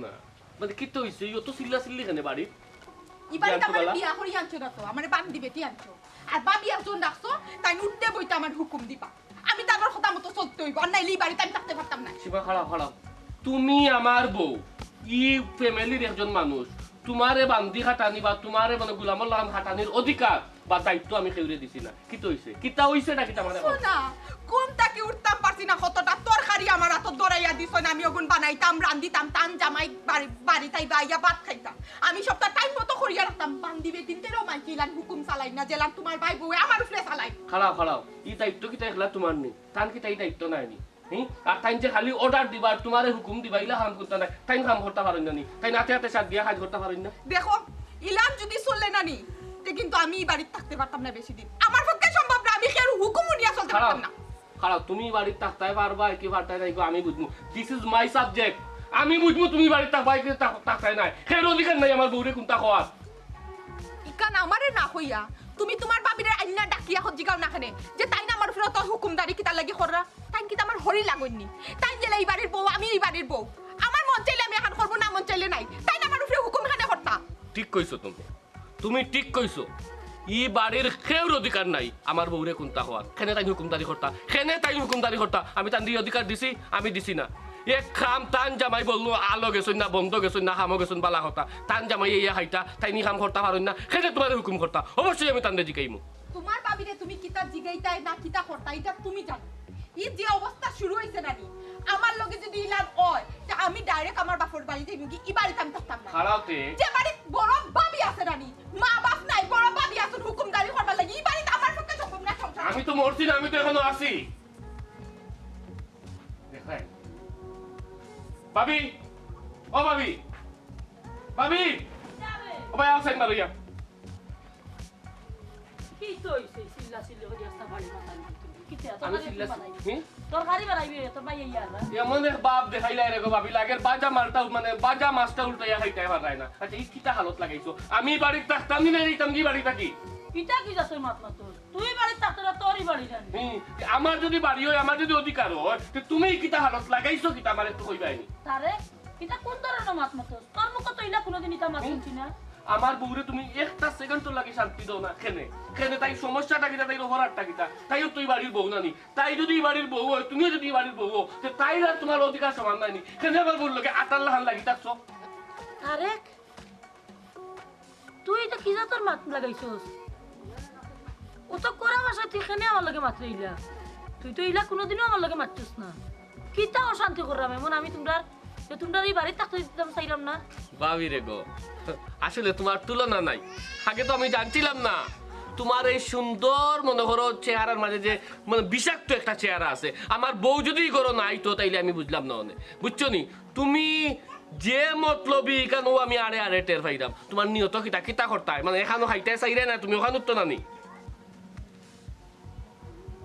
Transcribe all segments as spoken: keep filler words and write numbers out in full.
না। মানে, কিতা অইছে? ইও তো চিল্লা চিল্লি কেনে বাড়িত? ই বাড়িত জানতো আমারে বালা? বিয়া করি আনছো না তো, আমারে বান্দি বেটি আনছো। আর ভাবি একজন রাখছো, তাইন উঠতে বইতে আমার হুকুম দিবা। আমি তানর কথা মতো চলতে অইবো, আর নাইলে ই বাড়িত আমি থাকতে পারতাম না। সীমা, খাড়াও, খাড়াও। তুমি আমার বউ, ই ফ্যামিলির একজন মানুষ, তুমারে বান্দি খাটানি বা তুমারে মানে গুলামর লাখান খাটানির অধিকার বা দায়িত্ব আমি কেউরে দিছি না। কিতা অইছে? কিতা অইছে না কিতা আমারে কও? শোনা, ঘুম থাকি উঠতাম পারছি না, কতটা তরকারি আমার আতো ধরাইয়া দিছইন, আমি অগুন বানাইতাম, রান্ধিতাম, তান জামাই বাড়ি, বাড়িত আইবা, আইয়া ভাত খাইতাম। আমি সবটা টাইম মতো করিয়া রাখতাম, বান্দি বেটিন্তেরও মাইকিলান হুকুম চালাই না, যেলান তুমার ভাই বউয়ে আমার উপরে চালাই। খাড়াও, খাড়াও। ই দায়িত্ব কিতা একলা তুমার নি? তান কিতা ই দায়িত্ব নায় নি? হুম? আর তাইন যে খালি অর্ডার দিবা আর তুমারে হুকুম দিবা, ইলা কাম করতা নায়। তাইন কাম করতা পারইন না নি? তাইন আতে আতে সাথ দিয়া কাজ করতা পারইন না? দেখো, ইলান যদি চলে না নি, তে কিন্তু আমি ই বাড়িত থাকতে পারতাম না বেশি দিন। আমার পক্ষে সম্ভব না, আমি কেউর হুকুম হুনিয়া চলতে খাড়াও, পারতাম না। খাড়াও, তুমি বাড়িত থাকতায় পারবায় কি পারতায় নায় গো, আমি বুঝমু। This is my subject. আমি বুঝমু তুমি বাড়িত থাকবায় কি থাক-, থাকতায় নায়। কেউর অধিকার নাই আমার বউরে কুনতা কওয়ার। ইখান আমারে না কইয়া, তুমি তুমার ভাবিরে আইন্না ডাকিয়া হত জিগাও না কেনে, যে তাইন আমার উপরে অত হুকুমদারি কিতার লাগি কররা? তাইন কিতা আমার হরি লাগইন নি? তাইন যেলা ই বাড়ির বউ, আমি ই বাড়ির বউ। আমার মন চাইলে আমি এখান করমু, না মন চাইলে নাই। তাইন আমার উপরে হুকুম কেনে করতা? ঠিক কইছো তুমি, তুমি ঠিক কইছো। ই বাড়ির কেউর অধিকার নাই আমার বউরে কুনতা কওয়ার। কেনে তাইন হুকুমদারি করতা? কেনে তাইন হুকুমদারি করতা? আমি তানরে ই অধিকার দিছি? আমি দিছি না। এক কাম তান জামাই বললো আলো গেছইন না, বন্দ গেছইন না, কামো গেছইন, বালা কথা। তান জামাই ইয়া খাইতা, তাইন ই কাম করতা পারইন না। কেনে তুমারে হুকুম করতা? অবশ্যই আমি তানরে জিকাইমু। তুমার ভাবিরে তুমি কিতা জিগাইতায় না কিতা করতা, ইটা তুমি জানো। ই যে অবস্থা শুরু অইছে না নি, আমার লগে যদি ইলান অয়, তে আমি ডাইরেক্ট আমার বাপর বাড়ি যাইমু গি, ই বাড়িত আমি থাকতাম না। খাড়াও তে। যে বাড়িত বড় ভাবি আছে না নি, মা বাপ নাই, বড় ভাবি আছইন হুকুমদারি করবার লাগি, ই বাড়িত আমার পক্ষে সম্ভব না সংসার। আমি তো মরছি না, আমি তো এখনো আছি। দেখেন। ভাবি, ও ভাবি, ভাবি, ও ভাই, আছেন বারইয়া। কিতা অইছে? চিল্লা চিল্লি করি আস্তা বাড়ি মাথায় মারতে। কিতা? আমি তরকারি চিল্লা বানাই। হুম? তরকারি বানাইবে, তোর ভাই ইয়ার না? এমন এক ভাব দেখাইলায় রে গো ভাবি, লাগের বাজা মালটা, মানে, বাজা মাছটা উল্টাইয়া খাইতায় পারায় না। আচ্ছা, ই কিতা হালত লাগাইছো? আমি বাড়িত থাকতাম নি, না এইতাম কি বাড়ি থাকি? ইটা কি জাতর মাত মাতর? তুই বাড়িত থাকতে না, তোরই বাড়ি জানি। হুম, আমার যদি বাড়ি অয়, আমার যদি অধিকার অয়, তে তুমি কিতা হালত লাগাইছো কিতা, আমারে একটু কইবায় নি? তারে, ইটা কুন ধরনর মাত মাতর? তোর মুখো তো ইলা কুনুদিন ইতা মাত হুম? হুনছি না। আমার বউরে তুমি একটা সেকেন্ডর লাগি শান্তি দেও না। কেনে? কেনে? তাইর সমস্যাটা কিতা? তাইর অপরাধটা কিতা? তাইও তো ই বাড়ির বউ না নি? তাই যদি ই বাড়ির বউ অয়, তুমিও যদি ই বাড়ির বউ অও, তে তাইর আর তুমার অধিকার সমান নায় নি? কেনে আমার বউর লগে আটার লাখান লাগি থাকছো? তারেক, তুই ইটা কি জাতর মাত লাগাইছস? অত কড়া ভাষায় তুই কেনে আমার লগে মাতরে ইলা? তুই তো ইলা কুনুদিনও আমার লগে মাতছস না। কিতা অশান্তি কররাম এমন আমি তুমরার, যে তুমরার ই বাড়িত থাকতে দিতাম চাইরাম না? ভাবি রে গো, আসলে তুমার তুলনা নাই। আগে তো আমি জানছিলাম না তুমার এই সুন্দর, মনে করো, চেহারার মাঝে যে, মানে, বিষাক্ত একটা চেহারা আছে। আমার বউ যদি ই ঘরো না আইতো, তাইলে আমি বুঝলাম না অনে। বুঝছো নি? তুমি যে মতলবি, ইখানও আমি আড়ে আড়ে টের পাইরাম। তুমার নিয়ত কিতা, কিতা করতায়? মানে, এখানো খাইতায় চাইরায় না, তুমি ওখান উঠতো না নি?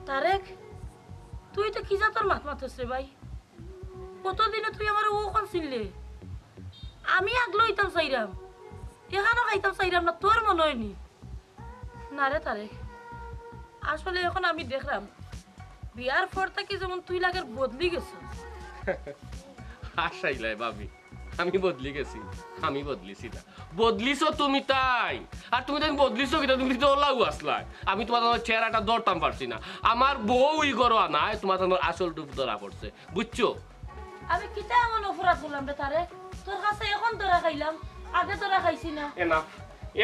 তারেক, তুই ইটা কি জাতর মাত মাতস রে ভাই? কতদিনে তুই আমারে অখন চিনলে? আমি আগলো অইতাম চাইরাম, এখানো খাইতাম চাইরাম না, তোর মনো অয় নি? না রে তারেক, আসলে অখন আমি দেখরাম, বিয়ার পর থাকি যেমন তুই লাগের বদলি গেছস। হাসাইলায় ভাবি, আমি বদলি গেছি? আমি বদলিছি না, বদলিছো তুমি তাই। আর তুমি তাইন বদলিছো কিতা? তুমি তো অলাউ আছলায়। আমি তুমার তানর চেহারাটা ধরতাম পারছি না। আমার বউ ই ঘরো আনায় তুমার তানর আসল রূপ ধরা পড়ছে, বুঝছো? আমি কিতা এমন অপরাধ করলাম রে তারেক? তোর কাছে অখন ধরা খাইলাম, আগে ধরা খাইছি না। Enough,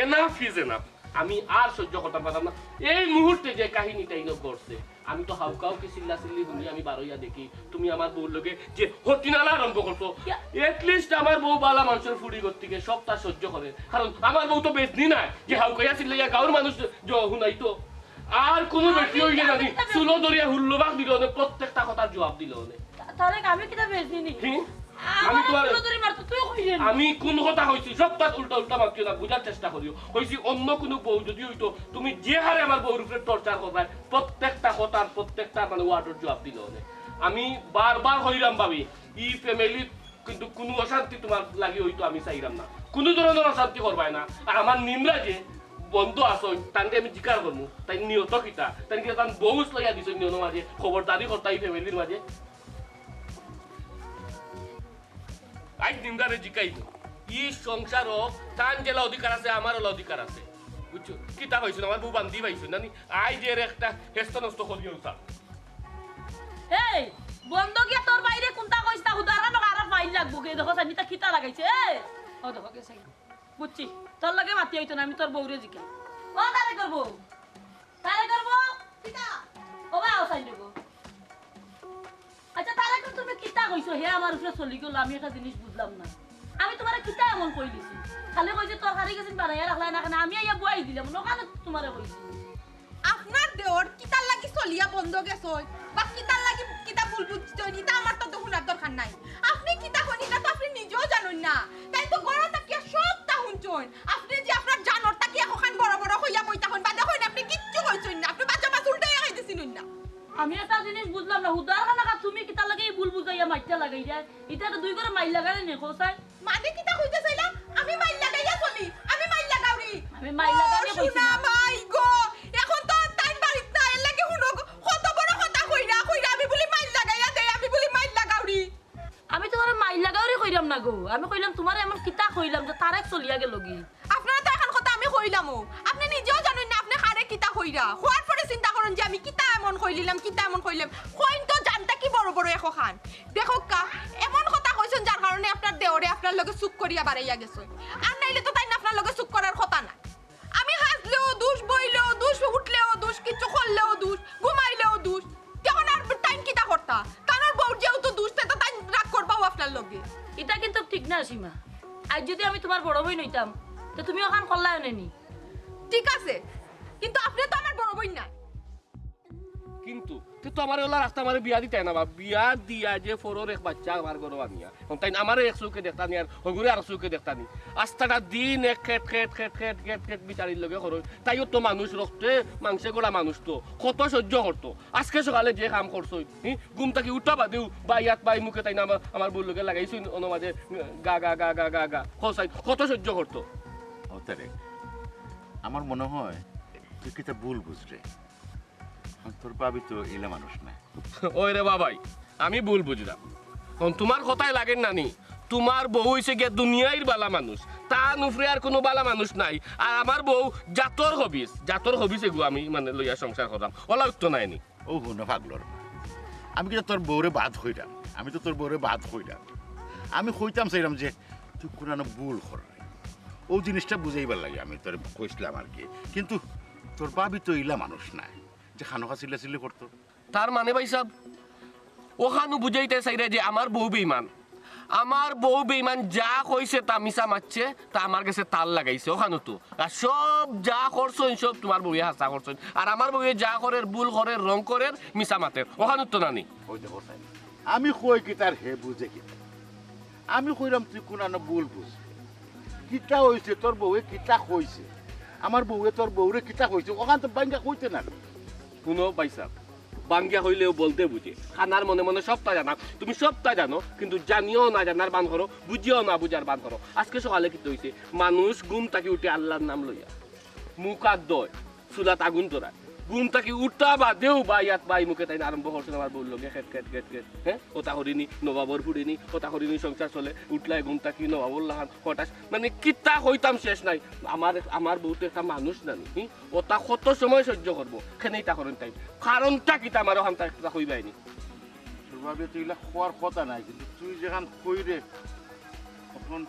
enough is enough. আমি আর সহ্য করতাম পারলাম না। এই মুহূর্তে যে কাহিনীটা ইনো ঘটছে, আমি তো হাউকাউকি চিল্লা চিল্লি হুনি আমি বারইয়া দেখি, তুমি আমার বউর লগে যে হতিনালা আরম্ভ করছো। ইয়া। At least আমার বউ বালা মানষর ফুড়ি গতিকে সবটা সহ্য করে, কারণ আমার বউ তো বেজনি নায় যে হাউকাইয়া চিল্লাইয়া গাউর মানুষ জ-, হুনাইতো। আর কুনু বেটি অইলে জানি, চুলো ধরিয়া হুল্লো বাগ দিলো অনে, প্রত্যেকটা কথার জবাব দিলো অনে। তা-, তারেক, আমি কিতা বেজনি নি? হি? আমি আমি তুমার তুলো ধরি মারতো, তুই কইলে নি? আমি কুন কথা কইছি? সবটা উল্টা উল্টা মাতিও না, বুঝার চেষ্টা করিও। কইছি অন্য কুনু বউ যদি অইতো, তুমি যে হারে আমার বউর উপরে টর্চার করবায়, প্রত্যেকটা কথার, প্রত্যেকটা মানে ওয়ার্ডর জবাব দিলো অনে। আমি বারবার কইরাম ভাবি, ই ফ্যামিলিত কিন্তু কুনু অশান্তি তুমার লাগি অইতো আমি চাইরাম না। কুনু ধরনর অশান্তি করবায় না। আর আমার নিমরা যে বন্দ আছইন, তানরে আমি জিকার করমু, তাইন নিয়ত কিতা, তাইন কিতা তান বউ উসলাইয়া দিছইন নিয়ত মাঝে, খবরদারি করতা ই ফ্যামিলির মাঝে। আইজ নিমরারে জিকাইমু, ই সংসারো তান যেলা অধিকার আছে, আমারও অধিকার আছে। বুঝছো? কিতা পাইছো না? আমার বউ বান্দি পাইছো না নি? আইজ এর একটা হেস্ত নষ্ট করিও তা। এই, বন্ধ গিয়া তোর বাইরে কুনতা কইছ তা হুদার খানো খারাপ ফাইল লাগবো কে? দেখো সানি তা কিতা লাগাইছে। এই, ও দেখো গেছে। বুঝছি, তোর লগে মাতি অইতো না, আমি তোর বউরে জিকাই। ও তারেকর বউ, তারেকর বউ, কিতা? ও বা, ও সাইড গো। আচ্ছা, তারেকর, তুমি কিতা কইছো? হে আমার উপরে চলি গেল, আমি একটা জিনিস বুঝলাম না। আমি তোমারে কিতা এমন কইলিছি? খালি কইছে তরকারি গেছেন বানাইয়া রাখলাই না কেন? আমি আইয়া বুয়াই দিলাম, ওখানে তোমারে কইছি। আপনার দেওর কিতার লাগি চলিয়া বন্ধ গেছইন? বা কিতার লাগি কিতা ভুল বুঝছইন? ইতা আমার তো হুনার দরকার নাই। আপনি কিতা কইন, ইতা তো আপনি নিজেও জানইন না। তাই তো গলা থাকিয়া সবতা হুনছইন। আপনি যে আপনার জানর তাকি একখান বড় বড় কইয়া বইতা কইন, বাদে কইন আপনি কিচ্ছু কইছইন না। আপনি বাচ্চা মাছ উল্টাইয়া খাইতেছিলেন না। আমি একটা জিনিস বুঝলাম না, হুদার খানা খা, তুমি কিতার লাগি এই ভুল বুঝাইয়া মাইরটা লাগাই দেয়? ইতা তো দুই করে মাইর লাগালে নে, কোথায়? মানে কিতা কইতে চাইলা? আমি মাইর লাগাইয়া চলি, আমি মাইর লাগাউরি। আমি মাইর লাগাইয়া ও, কইছি না। সোনা মাই গো, এখন তো তাইন বাড়িত না, এর লাগি হুনো গো, কত বড় কথা কইরা, কইরা আমি বুলি মাইর লাগাইয়া দেই, আমি বুলি মাইর লাগাউরি। আমি তোমারে মাইর লাগাউরি কইলাম না গো, আমি কইলাম তোমারে এমন কিতা কইলাম যে তারেক চলিয়া গেল গি। আপনারা তো এখন কথা আমি কইলামও, আপনি নিজেও জানইন না আপনি কারে কিতা কইরা। কওয়ার পরে চিন্তা করইন যে আমি কিতা এমন কইলিলাম, কিতা এমন কইলাম। কইন তো জানতা কি বড় বড় একখান। দেখউক্কা, এমন কথা কইছইন যার কারণে আপনার দেওরে আপনার লগে চুপ করিয়া বাড়াইয়া গেছইন। আর নাইলে তো তাইন আপনার লগে চুপ করার কথা না। আমি হাসলেও দুষ, বইলেও দুষ, উঠলেও দুষ, কিছু করলেও দুষ, ঘুমাইলেও দুষ। তখন আর তাইন কিতা করতা? তানর বউর যেহেতু দুষ, তে তো তাইন রাগ করবাও আপনার লগে। ইটা কিন্তু ঠিক না সীমা। আইজ যদি আমি তোমার বড় বইন অইতাম, তে তুমি অখান করলায় অনে নি। ঠিক আছে, কিন্তু আপনি তো আমার বড় বইন না। কিন্তু তে তো আমারে অলা রাস্তা আমারে বিয়া দিতায় না বা, বিয়া দিয়া যে পরর এক বাচ্চা আমার ঘরো আনিয়া, এখন তাইন আমারে এক চউখে দেখতা নি আর হগুরে আর চউখে দেখতা নি। আস্তাটা দিন এক খেট খেট খেট খেট খেট খেট বিচারির লগে করইন। তাইও তো মানুষ, রক্তে মাংসে গড়া মানুষ তো, কত সহ্য করতো। আজকে সকালে যে কাম করছইন, হি, ঘুম থাকি উঠা বাদেউ বাই আত বাই মুখে তাইন আমার, আমার বউর লগে লাগাইছইন, অনো মাঝে গা গা গা গা গা গা, কও চাইন, কত সহ্য করতো। ও তারেক, আমার মনে হয় তুই কিতা ভুল বুঝরে। তোর ভাবি তো ইলা মানুষ না। ওই রে বাবাই, আমি ভুল বুঝলাম। এখন তোমার কথায় লাগের না নি, তোমার বউ অইছে গিয়া দুনিয়ার বালা মানুষ, তান উপরে আর কুনু বালা মানুষ নাই। আর আমার বউ জাতর খবিছ, জাতর খবিছ এগু আমি মানে লইয়া সংসার করলাম, অলা উত্তর নাই নি। ও হুনো পাগলর মা, আমি কিতা তোর বউরে বাদ কইরাম? আমি তো তোর বউরে বাদ কইরাম। আমি কইতাম চাইরাম যে তুই কুনানো ভুল কররে, ও জিনিসটা বুঝাইবার লাগি আমি তোরে কইছলাম আর কি। কিন্তু তোর ভাবি তো ইলা মানুষ নায় যে খানোখা চিল্লাচিল্লি করতো। তার মানে ভাইসাব, অখানউ বুঝাইতে চাইরা যে আমার বউ বেইমান। আমার বউ বেইমান, যা কইছে তা মিছা মাতছে, তা আমার গেছে তাল লাগাইছে অখানউ তো। আর সব যা করছইন সব তোমার বউয়ে হাছা করছইন। আর আমার বউয়ে যা করের, ভুল করের, রং করের, মিছা মাতের, অখানউ তো না নি। ওই দেখো সাইন, আমি কই কিতা আর হে বুঝে কিতা? আমি কইরাম তুই কুনানো ভুল বুঝ। কিতা অইছে, তোর বউয়ে কিতা কইছে? আমার বউয়ে তোর বউরে কিতা কইছে? অখান তো ভাঙ্গা কইতে না। হুনো ভাইসাব, ভাঙ্গিয়া কইলেও বলতে বুঝে, খানার মনে মনে সবতা জানা, তুমি সবতা জানো, কিন্তু জানিও না জানার ভান করো, বুঝিও না বুঝার ভান করো। আজকে সকালে কিতা অইছে? মানুষ ঘুম থাকি উঠে আল্লার নাম লইয়া মুখ আত ধয়, চুলাত আগুন ধরায়। ঘুম থাকি উঠা বাদেউ বাই আত বাই মুখে তাইন আরম্ভ করছইন আমার বউর লগে খেট খেট খেট খেট। হ্যাঁ, অতা করিনি, নবাবর ফুড়িনি, অতা করিনি সংসার চলে, উঠলায় ঘুম থাকি নবাবর লাখান, হঠাৎ মানে কিতা কইতাম শেষ নাই। আমার, আমার বউ তো একটা মানুষ না নি, হুম? অতা কত সময় সহ্য করবো? কেনে ইতা করইন তাইন? কারণটা কিতা আমারে অখান তাইন একটা কইবায় নি? তোর ভাবি তো ইলা কওয়ার কথা নায়, কিন্তু তুই যেখান কইরে, তখন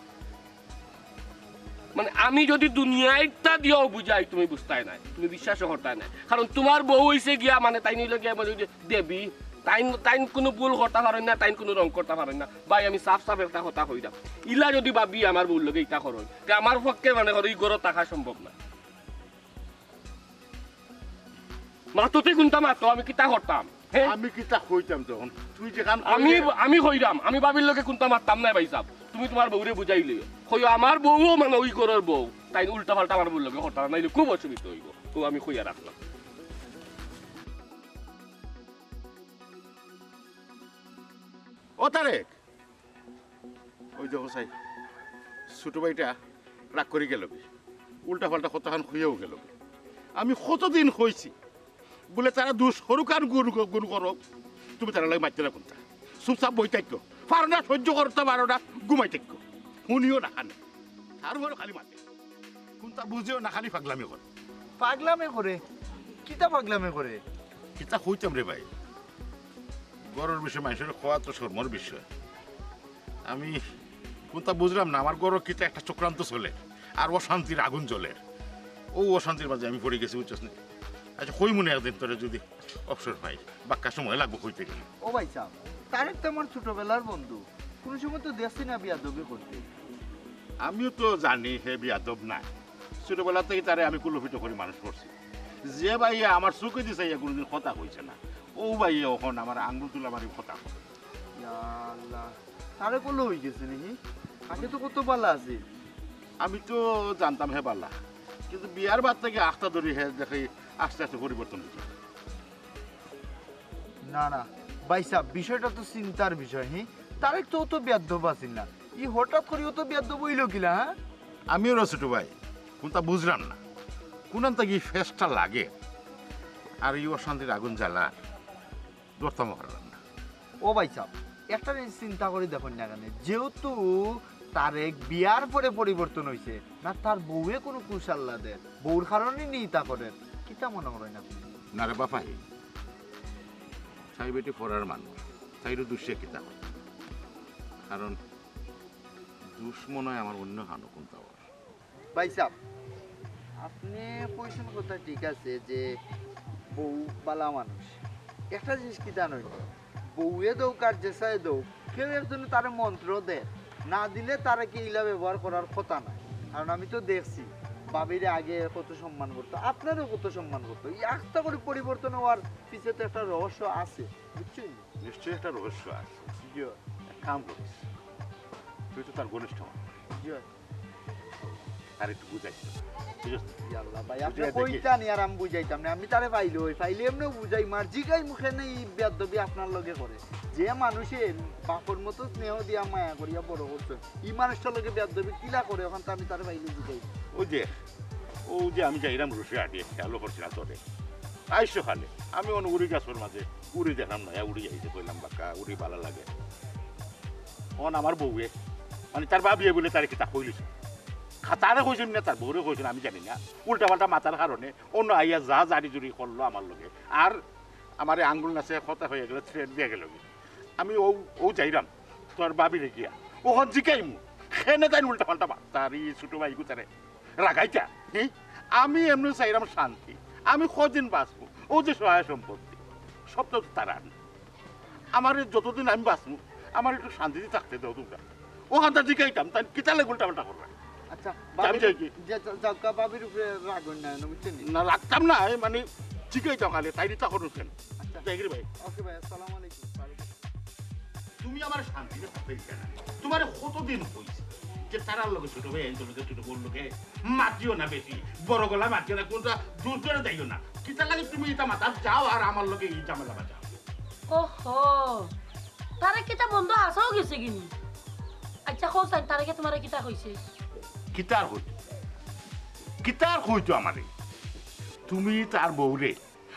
মানে আমি যদি দুনিয়াটা দিয়াও বুঝাই, তুমি বুঝতায় নায়, তুমি বিশ্বাসও করতায় নায়। কারণ তোমার বউ অইছে গিয়া মানে তাইন অইলো গিয়া মানে ওই যে দেবী, তাইন, তাইন কুনু ভুল করতা পারইন না, তাইন কুনু রং করতা পারইন না। ভাই, আমি সাফ সাফ একটা কথা কইরাম, ইলা যদি ভাবি আমার বউর লগে ইতা করইন, তে আমার পক্ষে মানে করো ই ঘরো থাকা সম্ভব না। মাততে কুনতা মাতো, আমি কিতা করতাম? হ্যাঁ? আমি কিতা কইতাম তখন? তুই যেখান আমি, কইরে আমি কইরাম, আমি ভাবির লগে কুনতা মাততাম নায় ভাইসাব। তুমি তোমার বউরে বুঝাইলে। কইও আমার বউও মানে ওই ঘরর বউ। তাইন উল্টা পাল্টা আমার বউর লগে কথা নাইলে খুব অসুবিধা অইবো। তো আমি কইয়া রাখলাম। ও তারেক, ওই দেখো চাই, ছোট ভাইটা রাগ করি গেল কি? উল্টা পাল্টা কথাখান কইয়াও গেল কি? আমি কতদিন কইছি, বুলে তারা দুষ করুক আর গুণ, গুণ করুক, তুমি তারার লগে মাততায় না কুনতা। চুপচাপ বই থাকো, পারো না, সহ্য করতে পারো না, ঘুমাই থাকো। হুনিও না খানে। তার উপরে খালি মাতে। কুন্তা বুঝেও না, খালি পাগলামি করে। পাগলামি করে? কিতা পাগলামি করে? কিতা কইতাম রে ভাই? ঘরর বিষয় মানষরে কওয়া তো শরমর বিষয়। আমি কুন্তা বুঝলাম না, আমার ঘরো কিতা একটা চক্রান্ত চলের, আর অশান্তির আগুন জ্বলের। অউ অশান্তির মাঝে আমি পড়ি গেছি, বুঝছস নি? আচ্ছা, কইমুনে একদিন তোরে যুদি অবসর পাই, বাক্কা সময় লাগবো কইতে গেলে। ও ভাইসাব, তারেক তো আমার ছোটবেলার বন্ধু, কুনু সময় তো দেখছি না বেয়াদবি করতে। আমিও তো জানি হে বেয়াদব নায়, ছোটবেলা থাকি তারে আমি কুলোপিঠো করি মানুষ করছি। যে ভাইয়ে আমার চউখেদি চাইয়া কুনুদিন কথা কইছে না, অউ ভাইয়ে অখন আমার আঙ্গুল তুলা মারি কথা কয়। ইয়া আল্লাহ, তারেক অলা অইগেছে নি? আগে তো কত ভালা আছিল। আমি তো জানতাম হে ভালা, কিন্তু বিয়ার বাদ থাকি আখতা ধরি হে দেখি আস্তে আস্তে পরিবর্তন অইছে। না, না, ভাইসাব, বিষয়টা তো চিন্তার বিষয়, হি? তারেক তো অত বেয়াদব আছিল না, ই হঠাৎ করি অত বেয়াদব অইলো কিলা, হ্যাঁ? আমিও রে ছোট ভাই, কুন্তা বুঝলাম না, কুনান থাকি ই ফেসটা লাগে, আর ই অশান্তির আগুন জ্বালা ধরতাম পারলাম না। ও ভাইসাব, একটা জিনিস চিন্তা করি দেখইন না কেনে, যেহেতু তারেক বিয়ার পরে পরিবর্তন অইছে, না তার বউয়ে কুনু কুশাল্লা দের, বউর কারণে নি ইতা করের, কিতা মনো করইন আপনে? না রে বা ফাহিম, তাই বেটি পরার মানুষ, তাইরও দুষে কিতা করে? কারণ দুষ মনে অয় আমার অন্য হানো কুন্তা অর। ভাইসাব, আপনে কইছইন কথা ঠিক আছে যে বউ ভালা মানুষ। একটা জিনিস কিতা জানইন, বউয়ে দেউক আর যেসায় দেউক, কেউ একজনে তারে মন্ত্র দের, না দিলে তারে কি ইলা ব্যবহার করার কথা নায়। কারণ আমি তো দেখছি, ভাবিরে আগে কত সম্মান করতো, আপনারেও কত সম্মান করতো। ই আখতা করি পরিবর্তন অওয়ার পিছে তো একটা রহস্য আছে, বুঝছইন? নিশ্চয়ই একটা রহস্য আছে। জি। এক কাম করিস, তুই তো তার ঘনিষ্ঠ মানুষ। জি। তারে একটু বুঝাইস, বুঝছস? ইয়াল্লা ভাই, আপনে বুঝাই দেখি। কইতা নি আর আমি বুঝাইতাম না। আমি তারে পাইলে, ওই পাইলে এমনেও বুঝাইমু, আর জিগাইমু কেনে ই বেয়াদবি আপনার লগে করে। যে মানুষে বাপর মতো স্নেহ দিয়া মায়া করিয়া বড় করছে, ই মানুষটার লগে বেয়াদবি কিলা করে, অখান তো আমি তারে পাইলে বুঝাই। ওই যে, ও যে আমি যাইরাম রশি আটিয়া, খেয়ালও করছি না তোরে। আইস সকালে, আমি অনো উড়ি গাছর মাঝে উড়ি দেখলাম, নয়া উড়ি আইছে, কইলাম, "বাক্কা, উড়ি ভালা লাগে।" অন আমার বউয়ে, মানে, তার ভাবিয়ে বুলে তারে কিতা কইলিছে। খা-, তারে কইছইন না, তার বউরে কইছইন, আমি জানি না। উল্টা-পাল্টা মাতার কারণে অনো আইয়া যা জারি-জুরি করলো আমার লগে। আর আমারে আঙ্গুল নাচাইয়া কথা কইয়া গেলো, threat দিয়া গেলো। আমি অউ, অউ যাইরাম, তোর ভাবিরে গিয়া। অখন জিকাইমু, কেনে তাইন উল্টা-পাল্টা মাত-, তার ই ছোট ভাই গুতারে। রাগাইতা, হি? আমি এমনে চাইরাম শান্তি। আমি কয়দিন বাঁচমু? অউ যে সহায় সম্পত্তি, সবতা তো তারার না। আমারে যতদিন আমি বাঁচমু, আমারে একটু শান্তিতে থাকতে দেও তুমরা। অখানতা জিকাইতাম, তাইন কিতার লাগি উল্টা-পাল্টা কররা? আচ্ছা, আমি ভাবির, যাই কি? যে যা-, যাউক্কা, ভাবির উপরে রাগ অইন না, বুঝছইন নি? না, রাগতাম না, এই মানে জিকাইতাম খালি, তাইন ইতা করইন কেনে? আচ্ছা। যাই গি রে ভাই। ওকে ভাই, আসসালামু আলাইকুম। তুমি আমারে শান্তিতে থাকতে দিতা না। তুমারে কতদিন কইছি যে তারার লগে ছোট ভাই, আইন তোর লগে ছোট বউর লগে মাতিও না বেশি, বড় গলায় মাতিও না, কুনতা দূর দূরে যাইও না। কিতার লাগি তুমি ইতা মাতাত যাও আর আমার লগে ই ঝামেলা বাজাও? ওহো, তারেক কিতা বন্ধ হাছাউ গেছে গি নি? আচ্ছা, কও চাইন, তারেকে তুমারে কিতা কইছে? কিতা আর কইতো? কিতা আর কইতো আমারে? তুমি তার বউরে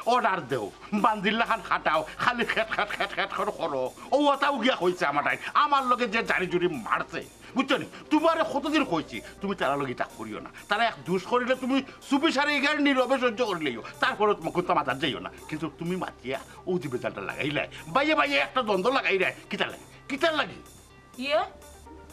order দেও, বান্দির লাখান খাটাও, খালি খেট খেট খেট খেট করে করো। অউ অতাউ গিয়া কইছে আমার তাইন, আমার লগে যে জারি-জুরি মারছে, বুঝছো নি? তুমারে কতদিন কইছি, তুমি তারার লগে ইতা করিও না। তারা এক দুষ করিলে তুমি চুপিসারে ইগারে নীরবে সহ্য করিলাইও, তারপরে তুমি কুনতা মাতাত যাইও না। কিন্তু তুমি মাতিয়া অউ যে বেজালটা লাগাইলায়, বাইয়ে বাইয়ে একটা দ্বন্দ্ব লাগাইলায়, কিতার লাগি? কিতার লাগি? ইয়ে,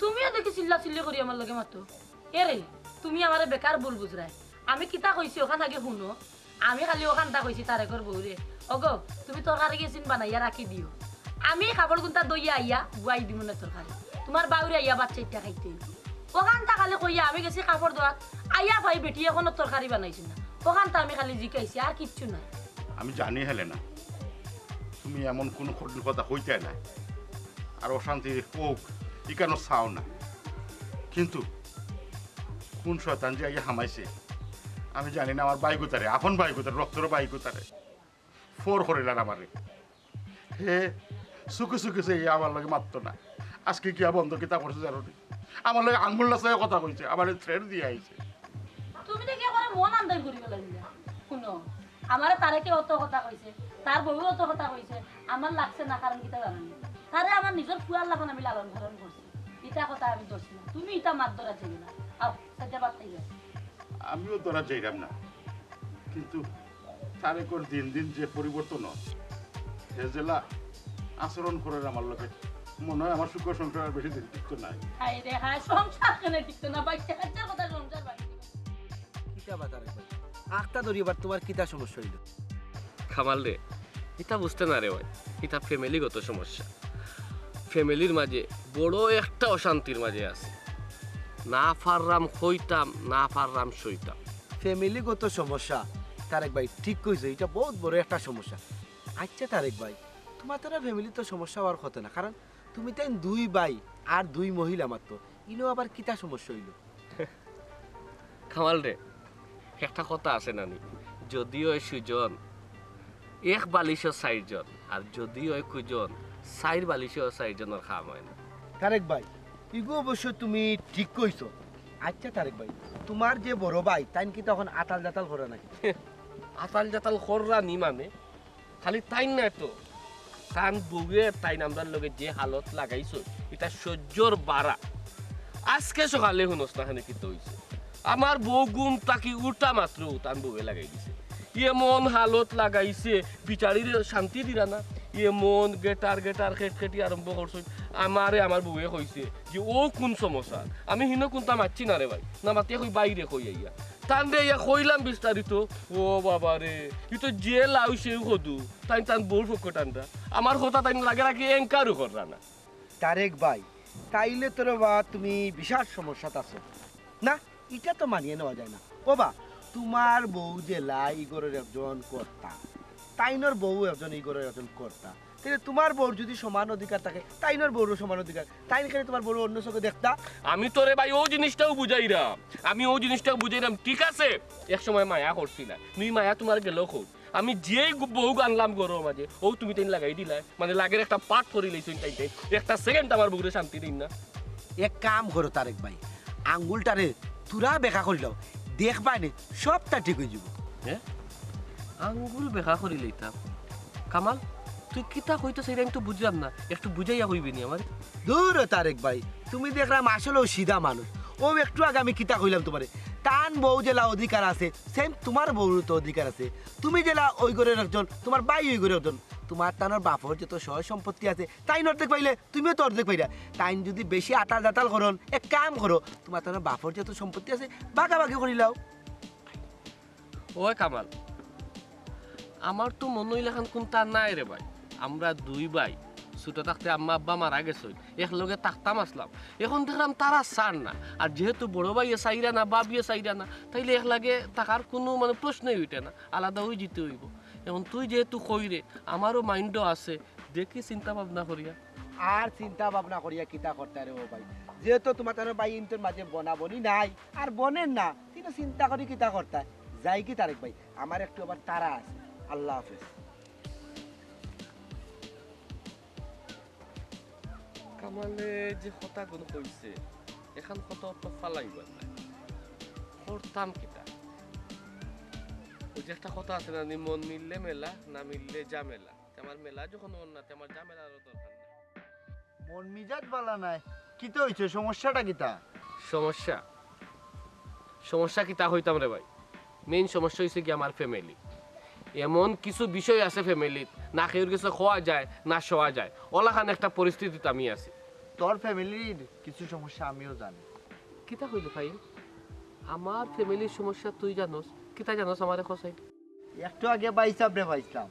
তুমিও দেখি চিল্লা-চিল্লি করি আমার লগে মাতো। এরে, তুমি আমারে বেকার ভুল বুঝরায়। আমি কিতা কইছি অখান আগে হুনো। আমি খালি অখানতা কইছি তারেকর বউরে, "ওগো, তুমি তরকারি গেছিন বানাইয়া রাখি দিও। আমি কাপড় কুনতা ধইয়া আইয়া বুয়াই দিমুনে তরকারি। তুমার বাউরে আইয়া ভাত চাইট্টা খাইতে অইবো।" অখানতা খালি কইয়া আমি গেছি কাপড় ধোয়াত, আইয়া পাই বেটিয়ে কুনু তরকারি বানাইছে না। অখানতা আমি খালি জিকাইছি, আর কিচ্ছু না। আমি জানি, হেলেনা, তুমি এমন কুনু কঠিন কথা কইতায় নায়, আর অশান্তি অউক, ইখানও চাও না। কিন্তু কুন শয়তান যে আইয়া হামাইছে, আমি জানি না। আমার ভাইগুতারে, আপন ভাইগুতারে, রক্তর ভাইগুতারে ফর করিলার আমারে। হে চুকে চুকে চাইয়া আমার লগে মাততো না, আজকে গিয়া বন্ধ কিতা করছে জানো নি? আমার লগে আঙ্গুল নাচাইয়া কথা কইছে, আমারে threat দিয়া আইছে। তুমি দেখি একবারে মন আন্দাইর করি ফালাইলা। হুনো, আমারে তারেকে অত কথা কইছে, তার বউয়ে অত কথা কইছে, আমার লাগছে না, কারণ কিতা জানো নি? তারে আমার নিজর ফুয়ার লাখান আমি লালন পালন করছি, ইতা কথা আমি ধরছি না। তুমি ইতা মাত ধরা চাইবে না। আও, সাইডে বাদ খাইবে। আমিও ধরা চাইরাম না, কিন্তু তারেকর দিন দিন যে পরিবর্তন অর, হে যেলা আচরণ করের আমার লগে, মনে হয় আমার সুখর সংসার আর বেশি দিন টিকতো নায়। হায় রে হায়, সংসার কেনে টিকতো না, বাচ্চা কাচ্চার কথা সংসার ভাঙি দিবো। কিতা বা তারেক ভাই, আখতা ধরি এবার তোমার কিতা সমস্যা অইলো? কামাল রে, ইতা বুঝতে না রে ভাই, ইতা ফ্যামিলিগত সমস্যা। ফ্যামিলির মাঝে বড় একটা অশান্তির মাঝে আছি। না পাররাম কইতাম, না পাররাম সইতাম। ফ্যামিলিগত সমস্যা, তারেক ভাই ঠিক কইছো, ইটা বউত বড় একটা সমস্যা। আচ্ছা তারেক ভাই, তোমার তারা ফ্যামিলিত তো সমস্যা অওয়ার কথা না, কারণ তুমি তাইন দুই ভাই আর দুই মহিলা মাত্র, ইনো আবার কিতা সমস্যা অইলো? কামাল রে, একটা কথা আছে না নি, যদি অয় সুজন, এক বালিশো চাইরজন, আর যদি অয় কুজন, চাইর বালিশো চাইরজনর কাম অয় না। তারেক ভাই, ইগু অবশ্য তুমি ঠিক কইছো। আচ্ছা তারেক ভাই, তোমার যে বড় ভাই, তাইন কিতা অখন আতাল জাতাল করে নাকি? আতাল জাতাল কররা নি মানে, খালি তাইন নায় তো, তান বউয়ে তাইন আমরার লগে যে হালত লাগাইছে, ইটা সহ্যর বারা। আজকে সকালে হুনস না কেনে কিতা অইছে। আমার বউ ঘুম থাকি উঠা মাত্র তান বউয়ে লাগাই দিছে। এমন হালত লাগাইছে, বিচারিরে শান্তি দিরা না। এমন গেটার গেটার খেটখেটি আরম্ভ করছইন। আমারে আমার বউয়ে কইছে যে, "ও কোন সমস্যা?" আমি হিনো কুনতা মাতছি না রে ভাই, না মাতিয়া কই বাইরে কই আইয়া। তানরে ইয়া কইলাম বিস্তারিত। ও বাবা রে, ই তো যে লাউ সেও কদু, তাইন তান বউর পক্ষ টানরা। আমার কথা তাইন লাগে লাগে এনকারও কররা না। তারেক ভাই, তাইলে তো রে বা তুমি বিশাল সমস্যাত আছো। না, ইটা তো মানিয়ে নেওয়া যায় না। ও বা, তোমার বউ যেলা ই ঘরর একজন কর্তা, তাইনর বউ একজন ই ঘরর একজন কর্তা, তাইলে তোমার বউর যদি সমান অধিকার থাকে, তাইনর বউরও সমান অধিকার। তাইন কেনে তোমার বউরে অন্য চোখে দেখতা? আমি তোরে ভাই ও জিনিসটাও বুঝাইরাম, আমি ও জিনিসটাও বুঝাইরাম, ঠিক আছে? এক সময় মায়া করছি না, নুই মায়া তোমার গেল কই? আমি যেই গু-, বউ আনলাম ঘরর মাঝে, ও তুমি তাইন লাগাই দিলায়, মানে লাগের একটা পাঠ করি লইছইন তাইন তাইন, একটা সেকেন্ড আমার বউরে শান্তি দিন না। এক কাম করো তারেক ভাই, আঙ্গুলটারে থুড়া বেকা করিলাও, দেখবায় নে সবটা ঠিক অইযিবো। হ্যাঁ, আঙ্গুল বেকা করি লইতাম। কামাল, তুই কিতা কইতে চাইরে আমি তো বুঝলাম না, একটু বুঝাইয়া কইবি নি আমারে? দূর ও তারেক ভাই, তুমি দেখরাম আসলেও সিধা মানুষ। ও একটু আগে আমি কিতা কইলাম তোমারে, তান বউ যেলা অধিকার আছে, সেম তোমার বউরও তো অধিকার আছে। তুমি যেলা ওই ঘরর একজন, তোমার ভাই ওই ঘরর একজন, তোমার তানর বাপর যত সয় সম্পত্তি আছে, তাইন অর্ধেক পাইলে তুমিও তো অর্ধেক পাইরা। তাইন যদি বেশি আতাল জাতাল করইন, এক কাম করো, তোমার তানর বাপর যত সম্পত্তি আছে ভাগাভাগি করিলাও। ওই কামাল, আমার তো মনো অইলাখান কুনতা নাই রে ভাই। আমরা দুই ভাই, ছোট থাকতে আম্মা আব্বা মারা গেছইন, একলগে থাকতাম আছলাম। এখন দেখরাম তারা চার না, আর যেহেতু বড় ভাইয়ে চাইরা না, ভাবিয়ে চাইরা না, তাইলে একলগে থাকার কুনু মানে প্রশ্নই উঠে না, আলাদা অইযিতে অইবো। এখন তুই যেহেতু কইরে, আমারও মাইন্ডও আছে, দেখি চিন্তা ভাবনা করিয়া। আর চিন্তা ভাবনা করিয়া কিতা করতায় রে ও ভাই, যেহেতু তোমার তানর ভাই ইন্তর মাঝে বনাবনি নাই, আর বনের না, তে চিন্তা করি কিতা করতায়? যাই কি তারেক ভাই, আমার একটু আবার তাড়া আছে। আল্লাহ হাফেজ। কামালে যে কথাগুন কইছে, এখান কথা তো ফালাইবার না। করতাম কিতা? ওই যে একটা কথা আছে না, নি মন মিললে মেলা, না মিললে ঝামেলা। তে আমার মেলা যখন অর না, তে আমার ঝামেলারও দরকার নাই। মন মিজাজ বালা নাই। কিতা অইছে? সমস্যাটা কিতা? সমস্যা? সমস্যা কিতা কইতাম রে ভাই? মেইন সমস্যা অইছে কি আমার ফ্যামিলি। এমন কিছু বিষয় আছে ফ্যামিলিত, না কেউর গেছে কওয়া যায়, না সওয়া যায়। অলাখান একটা পরিস্থিতিত আমি আছি। তোর ফ্যামিলির কিছু সমস্যা আমিও জানি। কিতা কইলে ভাই? আমার ফ্যামিলির সমস্যা তুই জানোস? কিতা জানোস আমারে কছাই? একটু আগে ভাই সাবরে পাইছলাম,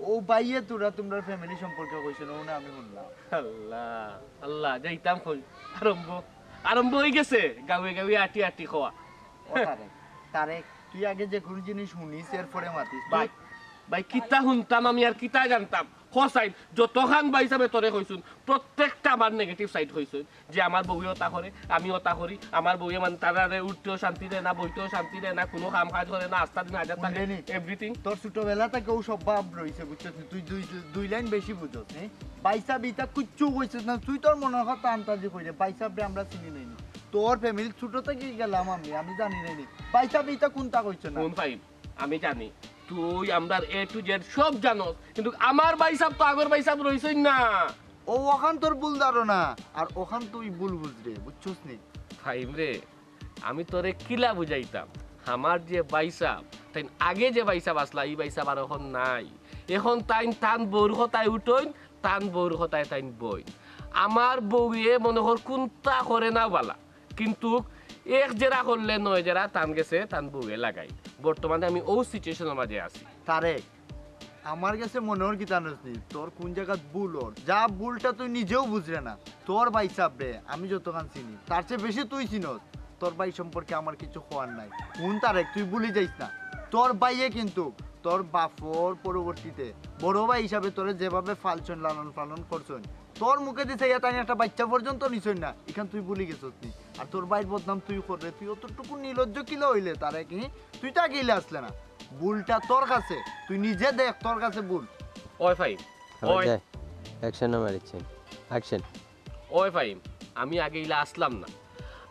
ও ভাইয়ে তোরা তোমরার ফ্যামিলি সম্পর্কে কইছে, ও না আমি হুনলাম। আল্লাহ, আল্লাহ, যাইতাম কই? আরম্ভ, আরম্ভ অই গেছে গাউয়ে গাউয়ে আটি আটি কওয়া। ও তারেক, তারেক, তুই আগে যে কোনো জিনিস হুনিস, এরপরে মাতিস। ভাই, ভাই, কিতা হুনতাম আমি আর কিতা জানতাম? কছাই, যতখান ভাই সাবে তোরে কইছইন, প্রত্যেকটা আমার নেগেটিভ সাইড কইছইন, যে আমার বউয়ে অতা করে, আমি অতা করি, আমার বউয়ে মানে তারারে উঠতেও শান্তি দেয় না, বইতেও শান্তি দেয় না, কুনু কাম কাজ করে না, আস্তা দিন হাজার থাকে, হুনলে নি? এভরিথিং। তোর ছোটবেলা থেকে ও স্বভাব রইছে, বুঝছস নি? তুই দুই, দুই লাইন বেশি বুঝস, হ্যাঁ? ভাই সাব ইতা কিচ্ছু কইছস না, তুই তোর মনের কথা আন্তাজি কইরে, ভাই সাবরে আমরা চিনি নাই নি। তোর ফ্যামিলি ছোট থেকে গেলাম আমি, আমি জানি নাই নি। ভাই সাব ইতা কুনতা কইছস না? হুন ভাই, আমি জানি, তুই আমরার A to Z সব জানস, কিন্তু আমার ভাইসাব তো আগর ভাইসাব রইছইন না। ও, অখান তোর ভুল ধারণা, আর অখান তুই ভুল বুঝরে, বুঝছস নি? ফাহিম রে, আমি তোরে কিলা বুঝাইতাম? আমার যে ভাইসাব, তাইন আগে যে ভাইসাব আছলা, ই ভাইসাব আর অখন নাই। অখন তাইন তান বউর কথায় উঠইন, তান বউর কথায় তাইন বইন। আমার বউয়ে মনো কর কুন্তা করে না বালা, কিন্তু এক জেরা করলে নয় জেরা তান গেছে তান বউয়ে লাগাই। বর্তমানে আমি অউ সিচুয়েশনর মাঝে আছি। তারেক, আমার গেছে মনো অর কিতা জানস নি, তোর কুন জাগাত ভুল অর, যা ভুলটা তুই নিজেও বুঝরে না। তোর ভাইসাবরে আমি যতখান চিনি, তার চেয়ে বেশি তুই চিনস। তোর ভাই সম্পর্কে আমার কিছু কওয়ার নাই। হুন তারেক, তুই ভুলি যাইস না, তোর ভাইয়ে কিন্তু তোর বাপর পরবর্তীতে বড় ভাই হিসাবে তোরে যেভাবে পালছইন, লালন পালন করছইন, তোর মুখেদি চাইয়া তাইন একটা বাইচ্চা পর্যন্ত নিছইন না, ইখান তুই ভুলি গেছস নি? আর তোর ভাইর বদনাম তুই কররে, তুই অতটুকু নির্লজ্জ কিলা অইলে তারেক? তুই তো আগে ইলা আছলে না, ভুলটা তোর কাছে, তুই নিজে দেখ তোর কাছে ভুল। ওই ফাহিম, ওই। Action number eighteen, action. ওই ফাহিম, আমি আগে ইলা আছলাম না,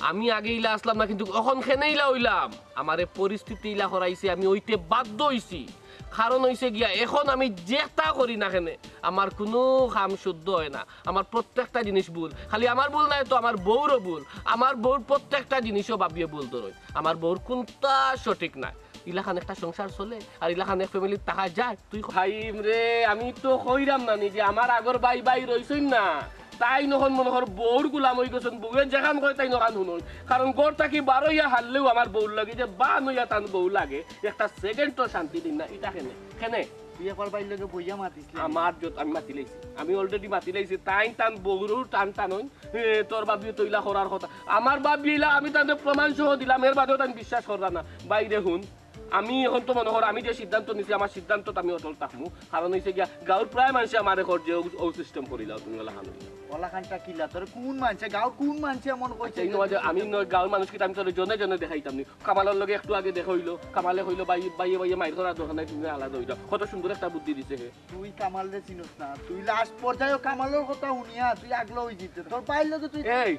আমি আগে ইলা আছলাম না, কিন্তু অখন কেনে ইলা অইলাম? আমারে পরিস্থিতি ইলা করাইছে, আমি অইতে বাধ্য অইছি। কারণ অইছে গিয়া, অখন আমি যেতা করি না কেনে, আমার কুনু কাম শুদ্ধ অয় না। আমার প্রত্যেকটা জিনিস ভুল। খালি আমার ভুল নায় তো, আমার বউরও ভুল। আমার বউর প্রত্যেকটা জিনিসও ভাবিয়ে ভুল ধরইন। আমার বউর কুন্তা সঠিক নায়। ইলাখান একটা সংসার চলে, আর ইলাখান এক ফ্যামিলিত থাকা যায়? তুই ফাহিম রে, আমি তো কইরাম না নি যে আমার আগর ভাই ভাই রইছইন না, তাইন অখন মনো কর বউর গুলাম অইগেছইন, বউয়ে যেখান কয় তাইন অখান হুনইন। কারণ ঘর থাকি বার অইয়া হারলেও আমার বউর লাগি যে বান অইয়া তান বউ লাগে, একটা সেকেন্ডও শান্তি দিন না। ইটা কেনে? কেনে? তুই একবার ভাইর লগে বইয়া মাতিস না। আমার যত, আমি মাতি লাইছি, আমি already মাতি লাইছি। তাইন তান বউরও টান টানইন। এ, তোর ভাবিয়ে তো ইলা করার কথা। আমার ভাবিয়ে ইলা, আমি তানরে প্রমাণ সহ দিলাম, এর বাদেও তাইন বিশ্বাস কররা না। ভাই রে হুন, আমি অখন তো মনো কর, আমি যে সিদ্ধান্ত নিছি, আমার সিদ্ধান্তত আমি অটল থাকমু। কারণ অইছে গিয়া, গাঁওর প্রায় মানষে আমারে কর যে, "অউ, অউ সিস্টেম করিলাও তুমি, অলাখান অইলা।" অলাখানটা কিলা? তোরে কুন মানষে, গাঁওর কুন মানষে এমন কইছে আচ্ছা, এই যে নয় যে, তুই আমি নয় গাঁওর মানুষ, কিন্তু আমি তোরে জনে জনে দেখাইতাম নি। কামালর লগে একটু আগে দেখা অইলো, কামালে কইলো, "ভাই, ভাইয়ে, ভাইয়ে মাইর করার দরকার নাই, তুমি আলাদা অইযাও।" কত সুন্দর একটা বুদ্ধি দিছে হে। তুই কামালরে চিনস না, তুই লাস্ট পর্যায়ে কামালর কথা হুনিয়া তুই আগলা অইযিতে, তোর ভাইর লগে তুই এই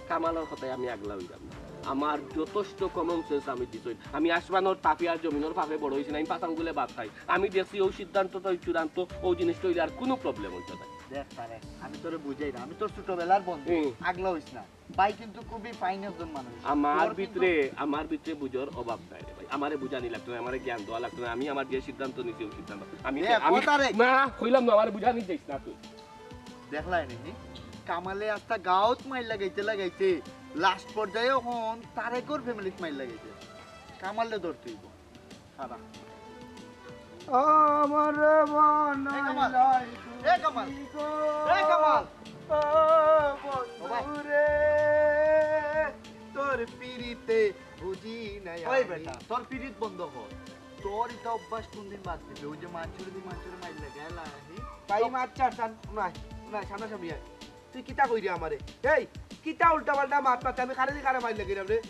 কামালর কথায় আমি আগলা অইলাম না। আমার যথেষ্ট কমন সেন্স আমি দিছইন। আমি আসমানর তাপে আর জমিনর ফাপে বড় অইছি না, আমি পাঁচ আঙ্গুলে ভাত খাই। আমি দেখছি অউ সিদ্ধান্তটাই চূড়ান্ত, অউ জিনিসটা অইলে আর কুনু প্রবলেম অইতো না। দেখ তারেক, আমি তোরে বুঝাইরাম, আমি তোর ছোটবেলার বন্ধু, হুম। আগলা অইস না। ভাই কিন্তু খুবই ফাইন একজন মানুষ। আমার ভিতরে, আমার ভিতরে বুঝার অভাব নাই রে ভাই। আমারে বুঝানি লাগতো না, আমারে জ্ঞান দেওয়া লাগতো না। আমি আমার যে সিদ্ধান্ত নিছি, অউ সিদ্ধান্ত। আমি, এ, আমি, না, কইলাম না, আমারে বুঝানি যাইস না তুই। দেখলায় নি, কামালে আস্তা গাঁওত মাইর লাগাইতে লাগাইতে লাস্ট পর্যায়ে অখন তারেকর ফ্যামিলিত মাইর লাগাইছে। কামালরে ধরতে অইবো। খাড়া। আমারে বানাইলাই এ কামাল। এ কামাল। এ কামাল। ও বন্ধু রে, তোর পিরিতে বুঝি নাই ওই আমি। বেটা, তোর পিরিত বন্ধ কর। তোর ইটা অভ্যাস কুনদিন বাদ দিবে? অউ যে মানষরে দি মানষরে মাইর লাগাইলা, হি? তাই মার চার চান, নাই, নাই, সামনাসামনি আয়। তুই কিতা কইরে আমারে? এই, কিতা উল্টা পাল্টা মাত মাতে? আমি কারে দি কারে মাইর লাগাইরাম রে?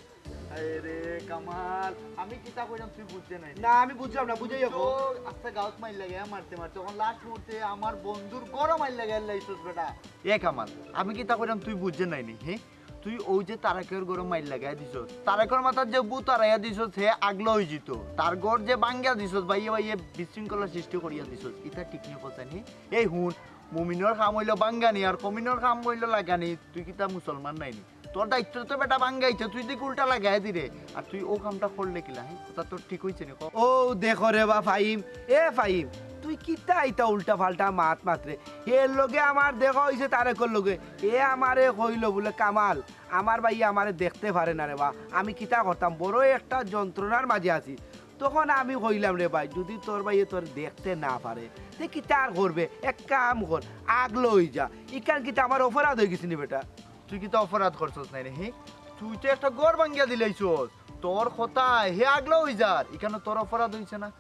আরে রে কামাল, আমি কিতা কইরাম তুই বুঝরে নাই? না, আমি বুঝরাম না, বুঝাইয়া ক। তো আস্তা গাঁওত মাইর লাগাইয়া মারতে মারতে, অখন লাস্ট মুহূর্তে আমার বন্ধুর ঘরো মাইর লাগাইয়া লাইছস বেটা। এ কামাল, আমি কিতা কইরাম তুই বুঝরে নাই নি, হে? তুই অউ যে তারেকর ঘরো মাইর লাগাইয়া দিছস, তারেকর মাথাত যে ভূত আড়াইয়া দিছস, হে আগলা অইযিতো। তার ঘর যে ভাঙ্গিয়া দিছস, ভাইয়ে ভাইয়ে বিশৃঙ্খলা সৃষ্টি করিয়া দিছস, ইতা ঠিক নি কথা নি? এই হুন, মুমিনর কাম অইলো ভাঙ্গানি, আর কমিনর কাম অইলো লাগানি। তুই কিতা মুসলমান নায় নি? তোর দায়িত্ব তো বেটা ভাঙ্গাইতে, তুই দি উল্টা লাগাই দিরে। আর তুই অউ কামটা করলে কিলা, হে? কথা তোর ঠিক অইছে নি, ক? ও দেখো রে বা ফাহিম, এ ফাহিম, তুই কিতা ইতা উল্টা পাল্টা মাত মাতরে? এর লগে আমার দেখা অইছে তারেকর লগে। এ আমারে কইলো বুলে, "কামাল, আমার ভাইয়ে আমারে দেখতে পারে না রে বা, আমি কিতা করতাম, বড় একটা যন্ত্রণার মাঝে আছি।" তখন আমি কইলাম, "রে ভাই, যুদি তোর ভাইয়ে তোরে দেখতে না পারে, তে কিতা আর করবে? এক কাম কর, আগলা অইযা। ইখান কিতা আমার অপরাধ অইগেছে নি বেটা?" তুই কিতা অপরাধ করছস নায় নি, হি? তুই তো একটা ঘর ভাঙ্গিয়া দিলাইছস। তোর কথায় হে আগলা অইযার, ইখানো তোর অপরাধ অইছে না?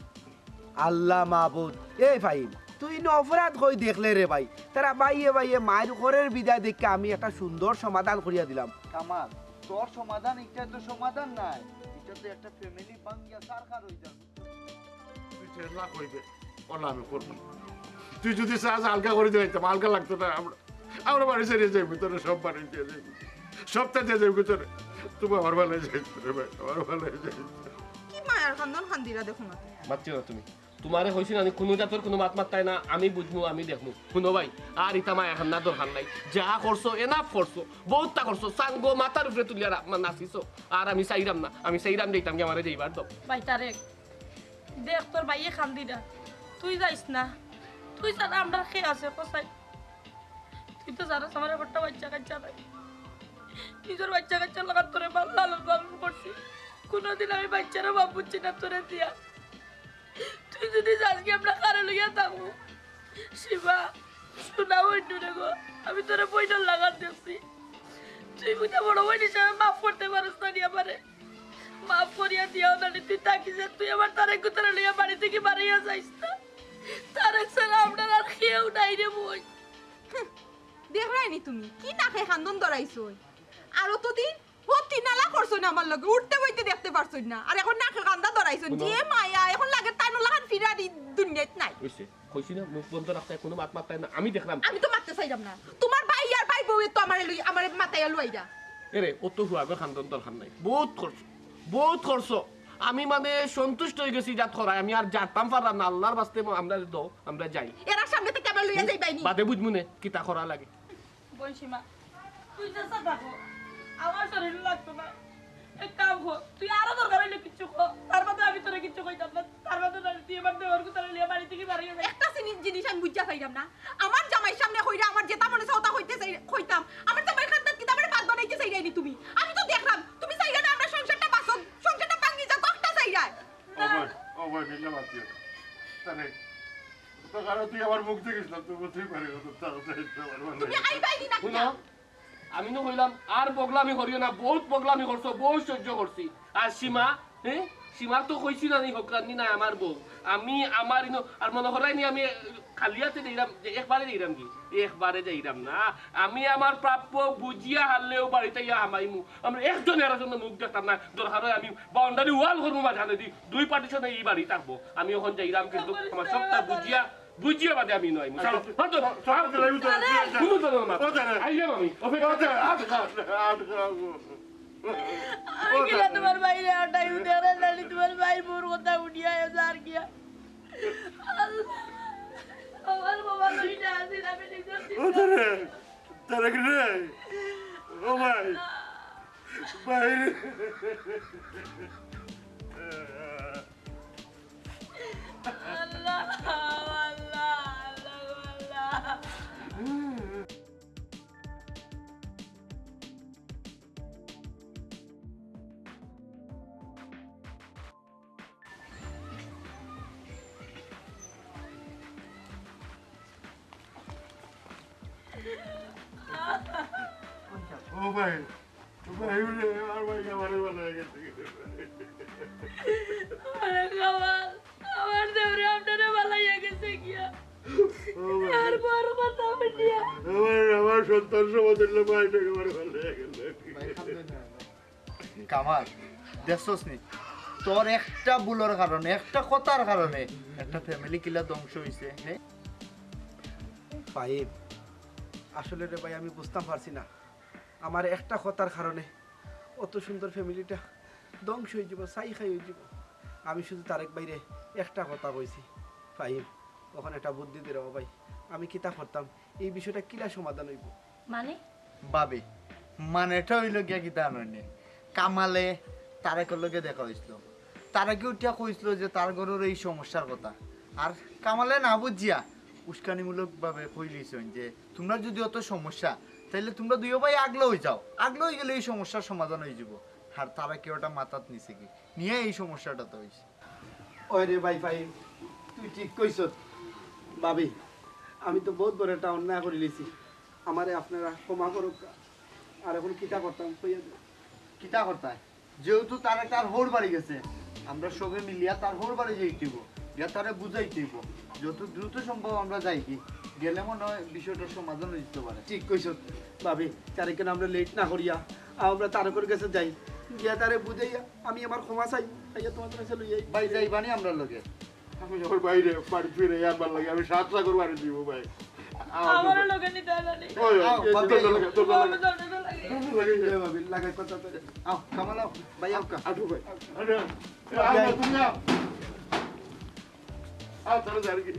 আল্লাহ মাবুদ, এ ফাহিম, তুই ইনো অপরাধ কই দেখলে রে ভাই? তারা ভাইয়ে ভাইয়ে মাইর করের বিদায় দেখিয়া আমি একটা সুন্দর সমাধান করিয়া দিলাম। কামাল, তোর সমাধান, ইটা তো সমাধান নায়, ইটা তো একটা ফ্যামিলি ভাঙ্গিয়া ছারখার অইযার। তুই যেলা কইবে, অলা আমি করমু। তুই যুদি চাস আলগা করি দিলাইতাম, আলগা লাগতো না। আমরা, আমরা বাড়ি ছাড়িয়া যাইমু, তোরে সব বাড়ি দিয়া যাইমু। সবতা দিয়া যাইমু তোরে। তুমি আমার ভালায় যাইস রে ভাই, আমার ভালায় যাইস। কি মায়ার কান্দন কান্দিরা দেখো না। মাতিও না তুমি। তুমারে কইছি না নি, কুনু জাতর কুনু মাত মাততায় না, আমি বুঝমু, আমি দেখমু। হুনো ভাই, আর ইতা মায়া কান্দার দরকার নাই। যা করছো, enough করছো, বউততা করছো, চাঙ্গো মাথার উপরে তুলিয়া রা-, মা-, নাচিছো। আর আমি চাইরাম না, আমি চাইরাম যাইতাম গি, আমারে যাইবার দেও। ভাই তারেক, দেখ তোর ভাইয়ে কান্দিরা, তুই যাইস না, তুই ছাড়া আমরার কে আছে কছাইন? তুই তো জানোস আমার একটা বাইচ্চা কাইচ্চা নাই, নিজর বাইচ্চা কাইচ্চার লাখান তোরে লালন পালন করছি, কুনুদিন আমি বাইচ্চারে বাপ বুঝছি না তোরে দিয়া। তুই যদি আজকে আমরা কারে লইয়া থাকবো, শিবা, শোনা হইনু রে গো, আমি তোরে বইনর লাখান দেখছি। তুই বুঝে বড় বইন হিসাবে মাফ করতে পারস না নি আমারে? মাফ করিয়া দিয়াও না নি, তুই থাকিস, তুই আমার তারেক গুতারে লইয়া বাড়ি থাকি বারইয়া যাইস না। তারেক ছাড়া আমরার আর কেউ নাই রে বইন। হুঁ, দেখরায়নি তুমি, কি নাকে কান্দন ধরাইছইন? আর অতদিন ও তিনালা করছইন আমার লগে, উঠতে বইতে দেখতে পারছইন না, আর এখন নাকে কান্দা ধরাইছইন। হুনো। যে মায়া, এখন লাগে তাইন লাখান ফিরার ই দুনিয়াত নাই। অইছে, কইছি না, মুখ বন্ধ রাখতায়, কুনু মাত মাততায় না, আমি দেখরাম। আমি তো মাততে চাইরাম না, তুমার ভাই আর ভাই বউয়ে তো আমারে লই, আমারে মাতাইয়া লইরা। এরে, অত হুয়াগর কান্দন দরকার নাই, বউত করছো, বউত করছো। আমি মানে সন্তুষ্ট অইগেছি জাত করায়, আমি আর জারতাম পাররাম না, আল্লার ওয়াস্তে ম-, আমরারে দেও, আমরা যাই। এরার সামনে থাকি আমারে লইয়া যাইবায়নি। বাদে বুঝমুনে কিতা করা লাগে। বইন সীমা, তুই যেছা থাকো, আমার শরীর লাগতো না। এক কাম কর, তুই আরো দরকার অইলে কিচ্ছু ক, তার বাদে আমি তোরে কিচ্ছু কইতাম না, তার বাদে না, তুই আমার দেওর গুতারে লইয়া বাড়ি থাকি বারইয়া যা। একটা জিনিস, জিনিস আমি বুঝা পাইরাম না, আমার জামাইর সামনে কইরা আমার যেতা মনে চায় অতা কইতে চাই, কইতাম, আমার জামাইর কান্দাত কিতা আমারে বাদ বানাইতে চাইরায়নি তুমি? আমি তো দেখরাম, তুমি চাইরায় না আমরার সংসারটা বাচুক, সংসারটা ভাঙ্গি যাউক, অকটা চাইরায়। ও ভাই, ও ভাই, মিল্লা মাতিও। তারে, তো কারণ তুই আমার মুখ দেখিস না, তুই বুঝতেই পারি না, তো তাড়াতাড়ি তো আমার ভালো তুমি লাগে। আইবায়নি না হুনো, কিতা? আমি নু কইলাম, আর বগলামি করিও না, বউত বগলামি করছো, বউত সহ্য করছি। আর সীমা, হ্যাঁ? সীমা তো কইছি না নি, হকরানি নাই আমার বউ। আমি আমার ইনো, আর মনো করায়নি আমি খালি আতে যাইরাম, যে একবারে যাইরাম গি? একবারে যাইরাম না। আমি আমার প্রাপ্য বুঝিয়া হারলেও বাড়িত আইয়া হামাইমু। আমরা একজনে আরকজনর মুখ দেখতাম না। দরকার অয় আমি boundary wall করমু মাঝখানেদি, দুই partition-এ ই বাড়ি থাকবো। আমি অখন যাইরাম, কিন্তু আমার সবটা বুঝিয়া বুঝিয়া বাদে আমি নয়। ছাড়ো, ছাড়ো, ছাড়ো, ছাড়ো, ছাড়ো, ছাড়ো। হুনো তো, না। ও, ছাড়ো। আইলাম আমি। ও, ছাড়ো, আটকা, আটকা, আটকা। আমি কিলা তুমার ভাইরে আটাই উঠে আর নানি তুমার ভাই মোর কথা উঠিয়া এসে আর কিয়া। আল্লাহ, আমার বাবা দুইটা আছে, আমি নিজের ও, তারে, তারে কি রে? ও ভাই, ভাই রে। আল্লাহ, আল্লাহ, আল্লাহ, আল্লাহ। ও ভাই, ভাই রে, আমার ভাই আমারে বানাই গেছে। আরে কামাল, আমার দেওরে আপনারে বানাইয়া গেছে গিয়া। ও ভাই। আর বড় কথা উঠিয়া। আমার, আমার সন্তান সমাজের লোক ভাইটাকে আমার বানাইয়া গেল। কামাল, দেখছস নি? তোর একটা ভুলর কারণে, একটা কথার কারণে একটা family কিলা ধ্বংস অইছে, হ্যাঁ? ফাহিম, আসলে রে ভাই, আমি বুঝতাম পারছি না, আমার একটা কথার কারণে অত সুন্দর family-টা ধ্বংস অইযিবো, ছাই খাই অইযিবো। আমি শুধু তারেক ভাইরে একটা কথা কইছি, ফাহিম, অখন একটা বুদ্ধি দে রে ও ভাই, আমি কিতা করতাম, এই বিষয়টা কিলা সমাধান অইবো? মানে? ভাবি, মানেটা অইলো গিয়া কিতা জানইন নি? কামালে তারেকর লগে দেখা অইছিল। তারেকে উঠিয়া কইছিল যে তার ঘরর এই সমস্যার কথা। আর কামালে না বুঝিয়া উস্কানিমূলকভাবে কইলিছইন যে, "তুমরার যুদি অত সমস্যা, তাইলে তুমরা দুইও ভাই আগলা অইযাও। আগলা অইগেলে এই সমস্যার সমাধান অইযিবো।" আর তারেকে ওটা মাথাত নিছে কি? নিয়া এই সমস্যাটা তো অইছে। ওই রে ভাই ফাহিম, তুই ঠিক কইছস। ভাবি, আমি তো বউত বড় একটা অন্যায় করিলিছি। আমারে আপনারা ক্ষমা করউক্কা। আর অখন কিতা করতাম, কইয়া দেও। কিতা করতায়? যেহেতু তার একটা হউর বাড়ি গেছে, আমরা সবে মিলিয়া তার হউর বাড়ি যাইতে অইবো, গিয়া তারে বুঝাইতে অইবো। যত দ্রুত সম্ভব আমরা যাই কি, গেলে মনে হয় বিষয়টার সমাধান অইযিতো পারে। ঠিক কইছস ভাবি, তারে কেনে আমরা late না করিয়া আমরা তারেকর গেছে যাই, গিয়া তারে বুঝাইয়া আমি আমার ক্ষমা চাই, আইয়া তোমার কাছে লইয়া আই। ভাই, যাইবানি আমরার লগে? আমি আমার ভাইরে বাড়ি ফিরে আনবার লাগি আমি সাত চাকর বাড়ি দিব ভাই। আমারও লগে নিতে হবে নি। ওই, ওই, আও, এই, বাদ দে। তোর লগে, তোর লগে। তোর লগে। এ ভাবি, লাগাই কথা তো। আও, কামাল আও, ভাই আও কা। আটু ভাই। আরে, আরে, আও, তুমি আও। আচ্ছা, যাই আর কি।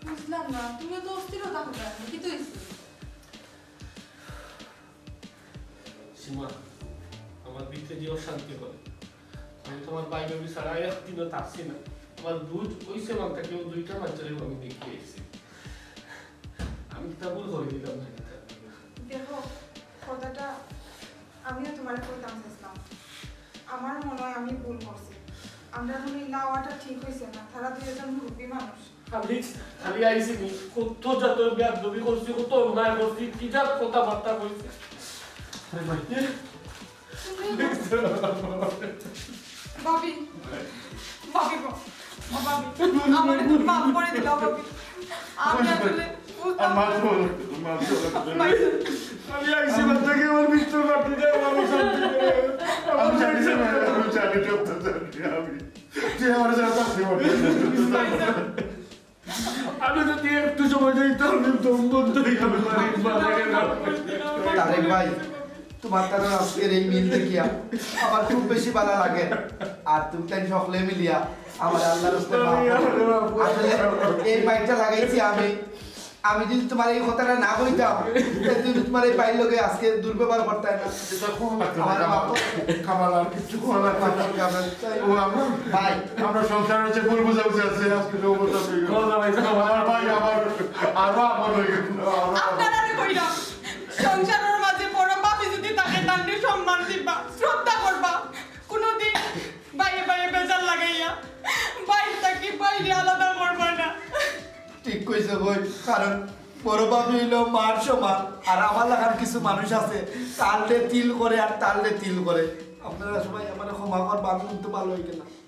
বুঝলাম না, তুমি তো অস্থির থাকো কেন? কি তো হইছে? সীমা, আমার ভিতরে যে অশান্তি করে, আমি তোমার ভাই ভাবি ছাড়া একদিনও থাকছি না। আমার বুঝ ওই সেবানটা কেউ দুইটা বাচ্চারে আমি দেখিয়ে এসেছি। আমি কিতা ভুল করে দিলাম না কিতা? দেখো, কথাটা আমিও তোমার কইতাম চাইছিলাম। আমার মনে হয় আমি ভুল করছি। আমরা মনে হয় লাওয়াটা ঠিক হইছে না, তারা দুইজন মুরব্বী মানুষ। আমি খালি আইছি নি, কত জাতর বেয়াদবি করছি, কত অন্যায় করছি, কি জাত কথাবার্তা কইছি। আরে ভাই, ভাবি, ভাবি গো, ও ভাবি, আমারে তুমি মাফ করে দিলাও ভাবি। আমি আসলে বুঝতাম আর মাফ না। করো, মাফ করো। ভাই, আমি আইছি বাচ্চাকে আমার মিষ্টি মাটি দেয়, আমার শান্তি করে। আমি জানি না, আমি জানি না, আমি জানি না, আমি। তুই আমার সাথে আসতে পারবি না। ভাই, আমি যদি একটু সময় দেই, তাহলে দম বন্ধ হয়ে যাবে। তারেক ভাই, তোমার তার আজকের এই মিল দেখিয়া আমার খুব বেশি ভালো লাগে। আর তুমি তাই সকলে মিলিয়া আমার আল্লাহর রাস্তায় মাফ করো। আসলে এই মাইকটা লাগাইছি আমি। আমি যদি তোমার এই কথাটা না কইতাম, তাহলে তুমি তোমার এই ভাইর লগে আজকে দুর্ব্যবহার করতে না। এটা খুব আমার মাফ করো। কামাল আর কিছু করার লাগবে না। ও আমার ভাই। আমরা সংসারে যে ভুল বুঝাবুঝি আছে, আজকে সব কথা ঠিক আছে। আমার ভাই, আমার আরো আপন হয়ে গেল। আরো আপন। আপনারা আমি কইলাম, সংসারের মাঝে বড় ভাবি যদি থাকে, তাহলে সম্মান দিবা, শ্রদ্ধা করবা। কোনোদিন বাইরে বাইরে বেজার লাগাইয়া বাইরে থাকি বাইরে আলাদা করবা না। ঠিক কইছে ভাই, কারণ বড় ভাবি হইলো মার সমান, আর আমার লাখান কিছু মানুষ আছে, তালরে তিল করে আর তালরে তিল করে। আপনারা সবাই আমার ক্ষমা করবা, আমি কিন্তু ভালো হইতে না।